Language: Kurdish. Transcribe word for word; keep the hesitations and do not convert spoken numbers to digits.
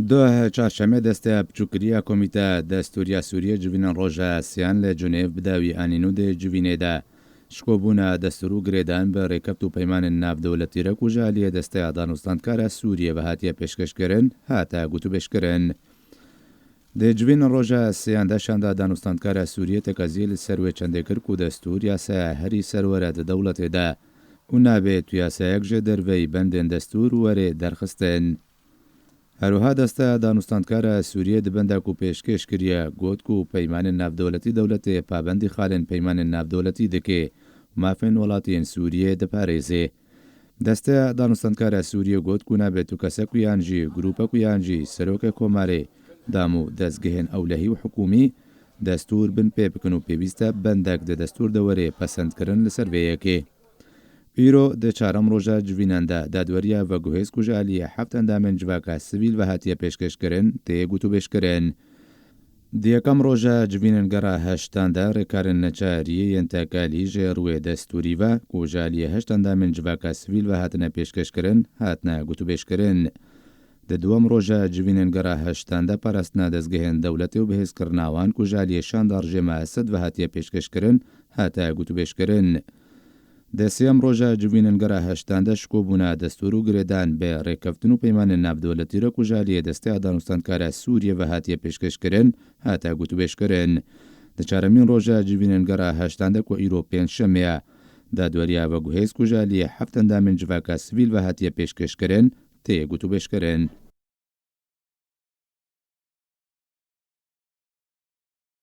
Duh çarşemê desteya biçûkiriya Komîteya Destûriya Sûriyê civînên roja siyan li Cinêv bi dawî anîn û di civînê de şikobûna destûr û girêdan bi rêkeft û peymanên navdewletî re ku ji aliyê desteya danûstandkara Sûriyê ve hatiye pêşkêşkirin, hate gotûbêjkirin. Di civînên roja siyan de şanda danûstandkara Sûriyê tekezî li ser wê çendê kir ku destûr yasaya herî serwere di dewletê de û nabê tu yasayek ji derveyî bendên destûr were derxistin. Her wiha desteya danûstandkara Sûriyê di benda ku pêşkêş kiriye, got ku peymanên navdewletî dewletê pabendî xalên peymanên navdewletî dike û mafên welatiyên Sûriyê diparêze. Desteya danûstandkara Sûriyê got ku nabe tu kesek û yan jî grûpek û yan jî serokê komarê, dam û dezgehên ewlehî û hikûmî destûr bin pê bikin û pêwîst e bendek di destûr de were pesendkirin li ser vê yekê. Îro di çarem roja civînan de dadweriya veguhêz ku ji aliyê heft endamên civaka sivîl ve hatiye pêşkêşkirin, tê gotûbêjkirin. Di yekem roja civînên gera heştan de rêkarên neçariyê yên tekelî ji rûyê destûrî ve ku ji aliyê heşt endamên civaka sivîl ve hatine pêşkêşkirin, hatine gotûbêjkirin. Di duwem roja civînên gera heştan de parastina dezgehên dewletê û bihêzkirina wan ku ji aliyê şanda rejêma Esed ve hatiye pêşkêşkirin, hate gotûbêjkirin. Di sêyem roja civînên gera heştan de şikobûna destûr û girêdan bi rêkeftin û peymanên navdewletî re ku ji aliyê desteya danûstandkara Sûriyê ve hatiye pêşkêşkirin, hate gotûbêjkirin. Di çaremîn roja civînên gera heştan de ku îro pêncşemê ye, dadweriya veguhêz ku ji aliyê heft endamên civaka sivîl ve hatiye pêşkêşkirin, tê gotûbêjkirin.